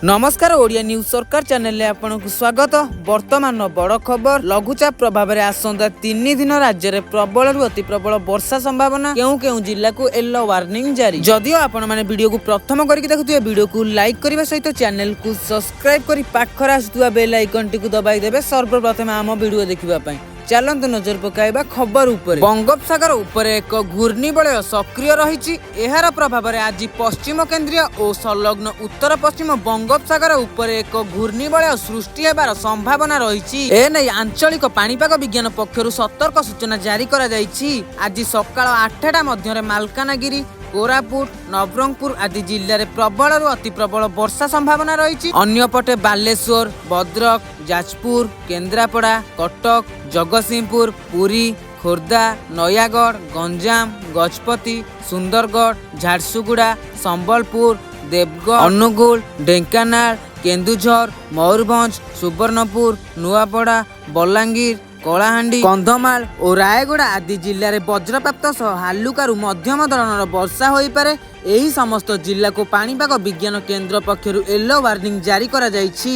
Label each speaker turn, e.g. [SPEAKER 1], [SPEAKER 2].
[SPEAKER 1] ନମସ୍କାର, ଓଡ଼ିଆ ନ୍ୟୁଜ୍ ସରକାର ଚ୍ୟାନେଲରେ ଆପଣଙ୍କୁ ସ୍ୱାଗତ। ବର୍ତ୍ତମାନର ବଡ଼ ଖବର, ଲଘୁଚାପ ପ୍ରଭାବରେ ଆସନ୍ତା 3 ଦିନ ରାଜ୍ୟରେ ପ୍ରବଳରୁ ଅତି ପ୍ରବଳ ବର୍ଷା ସମ୍ଭାବନା। କେଉଁ କେଉଁ ଜିଲ୍ଲାକୁ ୟେଲୋ ୱାର୍ଣ୍ଣିଂ ଜାରି। ଯଦିଓ ଆପଣମାନେ ଭିଡ଼ିଓକୁ ପ୍ରଥମ କରିକି ଦେଖୁଥିବେ, ଭିଡ଼ିଓକୁ ଲାଇକ୍ କରିବା ସହିତ ଚ୍ୟାନେଲକୁ ସବସ୍କ୍ରାଇବ୍ କରି ପାଖରେ ଆସୁଥିବା ବେଲ୍ ଆଇକନ୍ଟିକୁ ଦବାଇ ଦେବେ ସର୍ବପ୍ରଥମେ ଆମ ଭିଡ଼ିଓ ଦେଖିବା ପାଇଁ। ଚାଲନ୍ତୁ ନଜର ପକାଇବା ଖବର ଉପରେ। ବଙ୍ଗୋପସାଗର ଉପରେ ଏକ ଘୂର୍ଣ୍ଣିବଳୟ ସକ୍ରିୟ ରହିଛି। ଏହାର ପ୍ରଭାବରେ ଆଜି ପଶ୍ଚିମ କେନ୍ଦ୍ରୀୟ ଓ ସଂଲଗ୍ନ ଉତ୍ତର ପଶ୍ଚିମ ବଙ୍ଗୋପସାଗର ଉପରେ ଏକ ଘୂର୍ଣ୍ଣିବଳୟ ସୃଷ୍ଟି ହେବାର ସମ୍ଭାବନା ରହିଛି। ଏନେଇ ଆଞ୍ଚଳିକ ପାଣିପାଗ ବିଜ୍ଞାନ ପକ୍ଷରୁ ସତର୍କ ସୂଚନା ଜାରି କରାଯାଇଛି। ଆଜି ସକାଳ 8ଟା ମଧ୍ୟରେ ମାଲକାନଗିରି, କୋରାପୁଟ, ନବରଙ୍ଗପୁର ଆଦି ଜିଲ୍ଲାରେ ପ୍ରବଳରୁ ଅତି ପ୍ରବଳ ବର୍ଷା ସମ୍ଭାବନା ରହିଛି। ଅନ୍ୟପଟେ ବାଲେଶ୍ୱର, ଭଦ୍ରକ, ଯାଜପୁର, କେନ୍ଦ୍ରାପଡ଼ା, କଟକ, ଜଗତସିଂହପୁର, ପୁରୀ, ଖୋର୍ଦ୍ଧା, ନୟାଗଡ଼, ଗଞ୍ଜାମ, ଗଜପତି, ସୁନ୍ଦରଗଡ଼, ଝାରସୁଗୁଡ଼ା, ସମ୍ବଲପୁର, ଦେବଗଡ଼, ଅନୁଗୁଳ, ଢେଙ୍କାନାଳ, କେନ୍ଦୁଝର, ମୟୂରଭଞ୍ଜ, ସୁବର୍ଣ୍ଣପୁର, ନୂଆପଡ଼ା, ବଲାଙ୍ଗୀର, କଳାହାଣ୍ଡି, କନ୍ଧମାଳ ଓ ରାୟଗଡ଼ା ଆଦି ଜିଲ୍ଲାରେ ବଜ୍ରପାତ ସହ ହାଲୁକାରୁ ମଧ୍ୟମ ଧରଣର ବର୍ଷା ହୋଇପାରେ। ଏହି ସମସ୍ତ ଜିଲ୍ଲାକୁ ପାଣିପାଗ ବିଜ୍ଞାନ କେନ୍ଦ୍ର ପକ୍ଷରୁ ୟେଲୋ ୱାର୍ଣ୍ଣିଂ ଜାରି କରାଯାଇଛି।